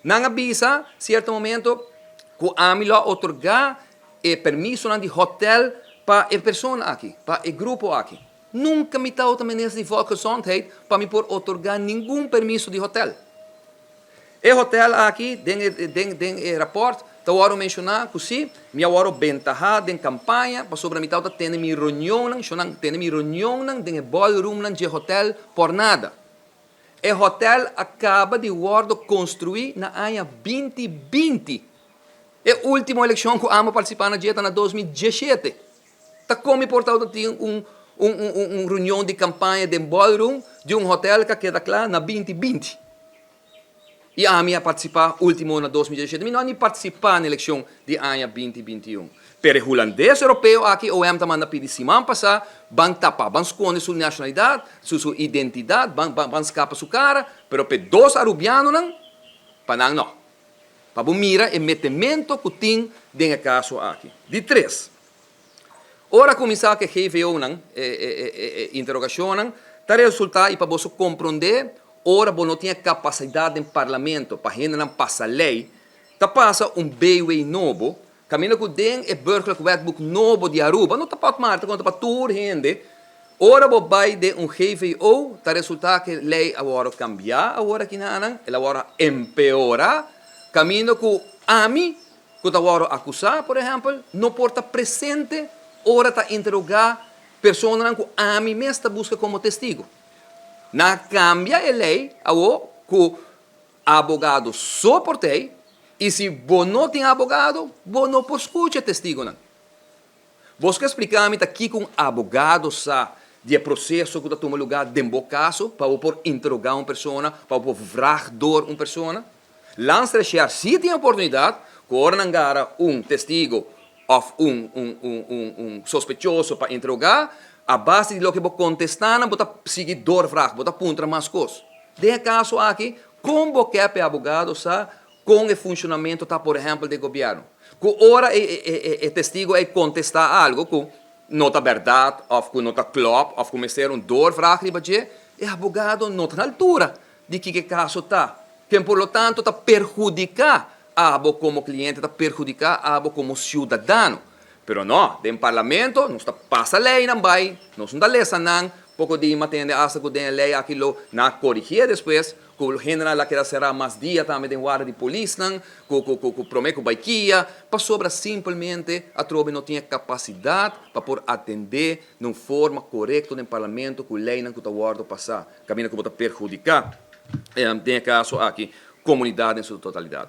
Nan a bisa cierto momento cu ami lo a otorga e permisonan di hotel pa e persona aki, pa e grupo aki. Nunca mi tawata minister di Volksgezondheid pa mi por otorga ningun permiso di hotel. E hotel aki den e den den e rapport ta wòrdu menshoná ku si mi a wòrdu bentahá den kampaña pasobra mi tabata tene mi reunionnan, shonnan, tene mi reunionnan den e ballroomnan dje hotel por nada. E hotel a kaba di wòrdu konstruí na aña 2020. E último elekshon ku amo partisipá na dje ta na 2017. Ta kon mi por tabata tin un un un un reunion di kampaña den ballroom di un hotel ku a keda kla na 2020? I ami a partisipá último na 2017. Mi no a ni partisipá na elekshon di aña 2021. Pero e hulandes europeo aki OM ta manda pidi siman pasá ban tapa, ban skonde su nashonalidat, su su identidat, ban ban ban skapa su kara, pero p'e dos arubianonan, pa nan no. Pa bo mira e metemento ku tin den e kaso aki. Di tres, ora kuminsá ku e GVO-nan, e e e e interogashonnan, ta resultá i pa boso komprondé ora bo no tin e kapasidat den parlamento pa hendenan pasa lei, ta pasa un BW nobo, kaminda ku den e Burgerlijk Wetboek nobo di Aruba, no ta pa Otmar, ta konta pa tur hende, ora bo bai den un GVO ta resultá ku e lei a wòrdu kambiá awor aki na anan, el a wòrdu empeorá, kaminda ku ami ku ta wòrdu akusá, por ehèmpel, no por ta presente ora ta interogá personanan ku ami mes ta buska komo testigu. Nan a kambia e lei awo ku abogado so por tei i si bo no tin abogado bo no por skucha e testigunan. Bos ke splika mi ta kiko un abogado sa di e proseso ku ta tuma lugá den bo kaso pa bo por interogá un persona, pa bo por vrag dor un persona? Landsrecherche si tin oportunidat ku ora nan gara un testigo òf un un un un un sospechoso pa interogá, a base di loke bo kontestá nan bo ta sigui doorvraag, bo ta puntra mas kos. Den e kaso aki, kon bo ke pa e abogado sa kon e funshonamentu ta por ehèmpel den gobièrnu? Ku ora e e e e testigo ei kontestá algu ku no ta bèrdat òf ku no ta klòp òf ku mester un doorvraag riba dje, e abogado no ta na altura di kiko e kaso ta. Ken por lo tanto ta perhudiká abo komo kliente, ta perhudiká abo komo siudadano. Pero no, den parlamento nos ta pasa leinan bai, nos no ta lesa nan, poko di matende asta ku den e lei aki lo nan a korigié despues, ku hendenan la keda será mas dia tambe den warda di polisnan, ku ku ku promé ku bai kia, pasobra simpelmente atrobe no tin e kapasidat pa por atendé na un forma korekto den parlamento ku leinan ku ta wòrdu pasá, kaminda ku bo ta perhudiká den e kaso aki komunidat den su totalidat.